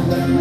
Thank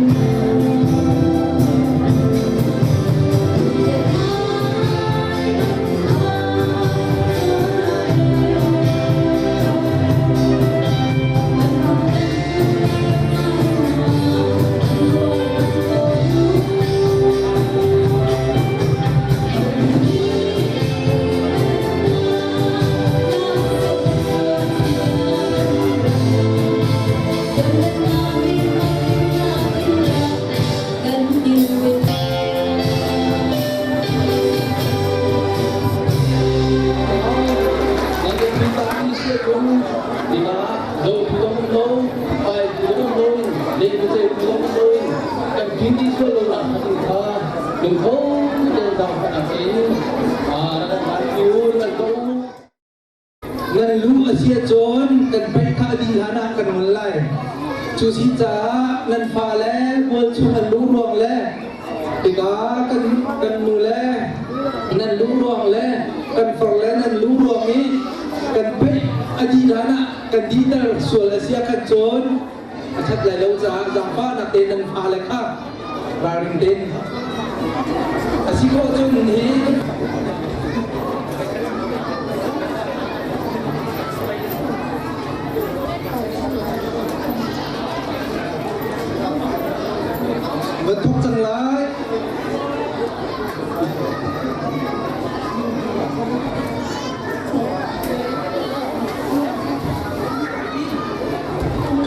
you. Lentecelh lawng loin kan ṭin dih sual lo nak hnga kha lungtho tein zaangfahnak in rak kan hlan u, kan ko u. Nan lu a si ahcun kan paih kha a dih hlan ah kan ngol lai. Cu si caah nan fale bual chung an luh ruang le tikah kan kan nu le nan luh ruang le kan far le nan luh ruang i kan paih a dih hlan ah kan dihter sual a si ahkhan cun a ṭhat lai lo caah zaangfahnak tein nan fale kha ralring tein a si khawh cun hi va thuk cang lai.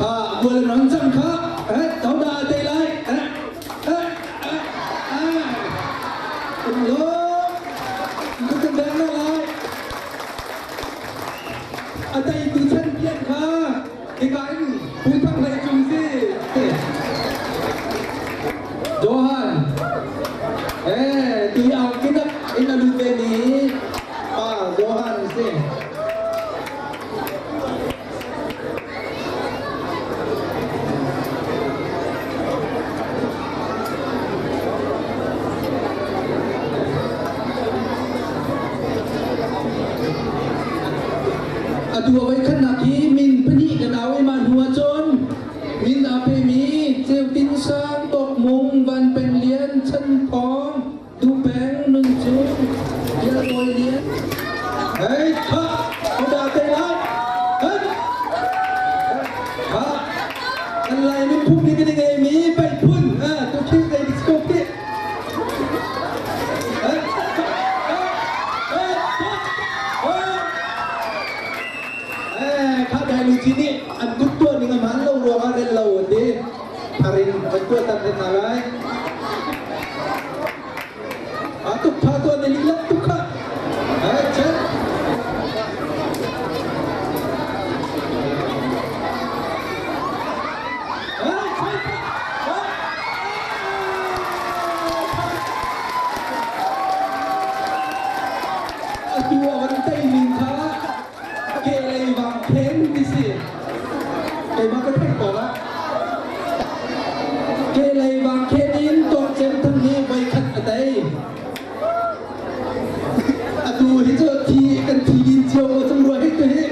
Kha bual rang cang kha eh tho da te lai eh eh eh eh lo ka kan beng na lai a tai tu chan pian kha hika in pu thang hlei cung si Johan eh ti ang kinak in alu ve mi pa Johan si. Atu a voikhatnak hi min pahnih kan au i mah hnu ahcun min aa pemi Ceu Tin Sang, Tawk Mung, Van Peng Lian, Chan Thawng, Tu Peng, Nun Cung, Bial Bawi Lian. Hei, kha, uda te lai. Hei, kha, kan lai miphun nih kan i ngeimi paihphun, tu thil zei dik scope ti. Hei, Eh, kha dai lu ci nih an kut tuah ning a hmaan lo ruangah rel lo an ti. Thar in kan tuah tan hna lai. A tuk tha tuah ne lilak tuk kha. Eh, chen. Eh, chen. Atu a van tei ning kha kehlei vang khen ti si. Keimah ka theih ko la. Kehlei vang khen in tawk cem thang nih voikhat a tei. Atu hi cu thi kan thi din cio ko cang rua hi tu hi.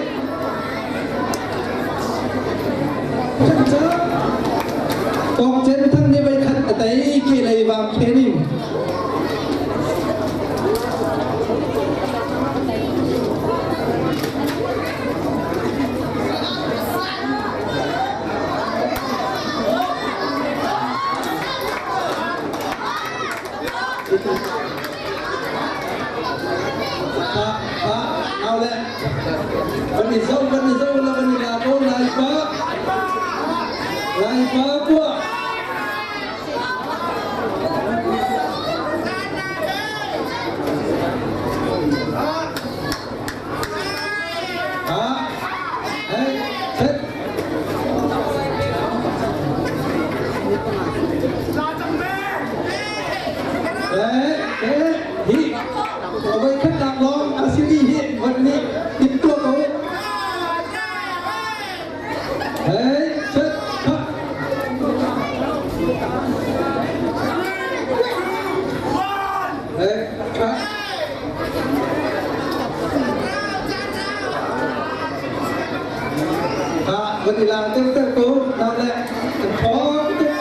Chan ca tawk cem thang nih voikhat a tei kehlei vang khen in. Van i zo, van i zo la van i la ko lai pa. Lai pa kuah. Voikhatnak lawng a simi hi van nih timhtuah ko. Hey, set, cut. Hey, cut. Ah, van i lang ter ter ko. Nau le, kan thawng tuk.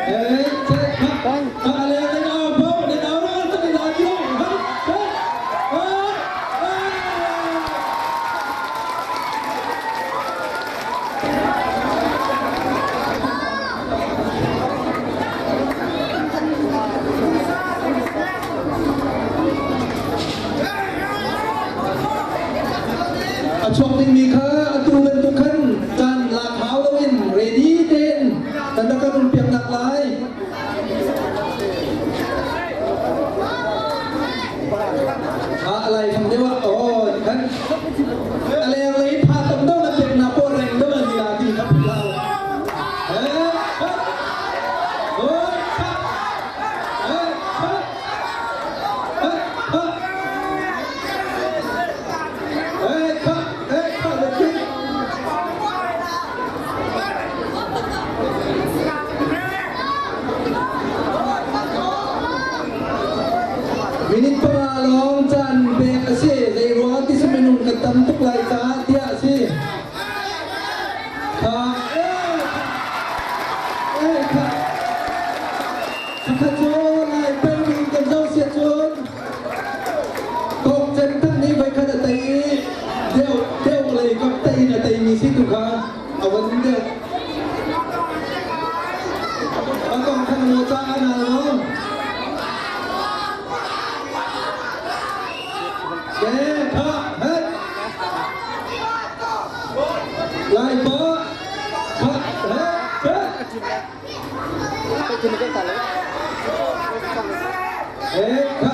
Hey, set, cut. Ah, le, nan au po, nan au ra, nan i lang ti lo. Hey, hey, hey, hey. A chuak dingmi kha atu bantuk khan caan Ang kong mo ca anal mo. Ke tha het. Lai pa kha het het. Eh kha.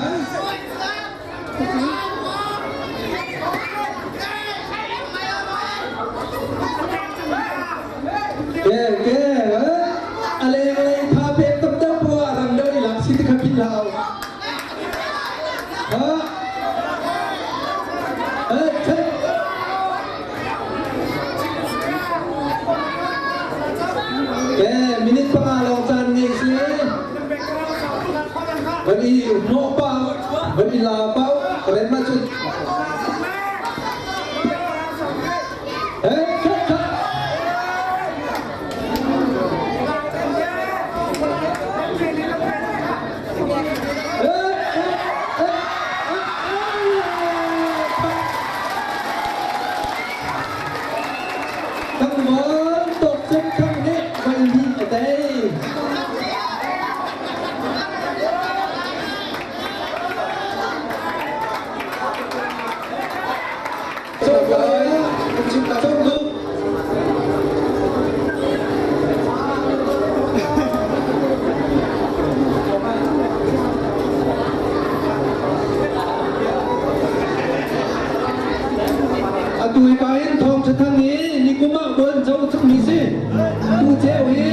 Ke ke a lenglei tha pek tam deuh po ah rang deuh i lak si ti kha philh hlah u. Ha? Eh, che. Ke minute 5 lawng caan ngei si. Van i hnawh pa, van i la pa, rem ahcun. Eh, che, che. Eh, eh, eh, eh, eh. Thangvon tawk cem thang nih vai hnih a tei. Atu hi pa in thawng ṭhathang i nikum ah buan co cangmi si. Tu ceu hi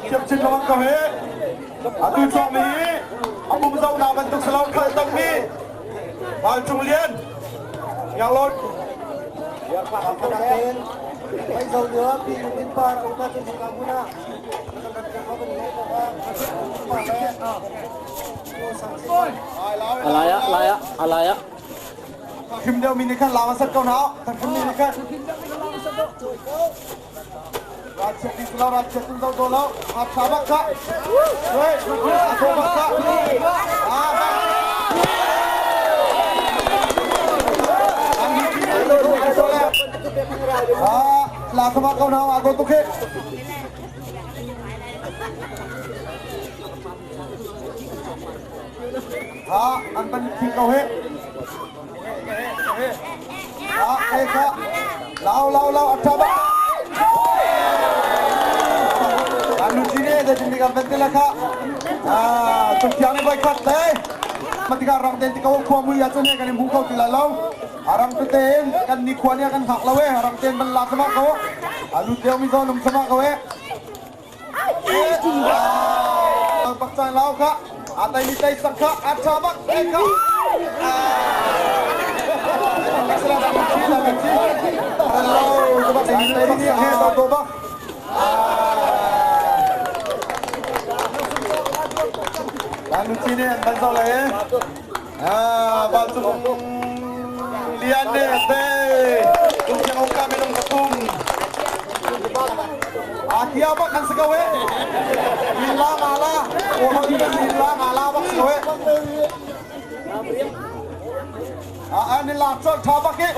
Thiam chin lawng ko he. Atu cawk mi hi a pum zohnak bantuk si lo khal tak mi Val Cung Lian Ngianglon Alaya, alaya, alaya. Khim deuh mi nih khan lawa sat ko na. Khim mi nih khan. Rachiat ti lo rachiat tin zo do lo. Hat sa bak ka. Hei, so bak ka. Ah, ba. Ah, la sama ko na ago tu ke. Ha, an ban thil ko he. Ha, he ka. Lau lau lau atha ba. Anu chine da chini ka bentela kha. Ah, tu tiang bai khat te. Matika rang ten tika khua mui ya chune kan mu ko tila lo. Arang te ten kan ni khua nia kan hak lo e arang ten ban la sama ko. Alu teo mi zo num sama ko e. Pak cang lau kha. Atai mi tai sak kha. Atha bak e kha. Akia bak kan si ko eh. Lila ngala. Oh, lila ngala bak si ko eh. Ah, ni lak chol tha bak eh.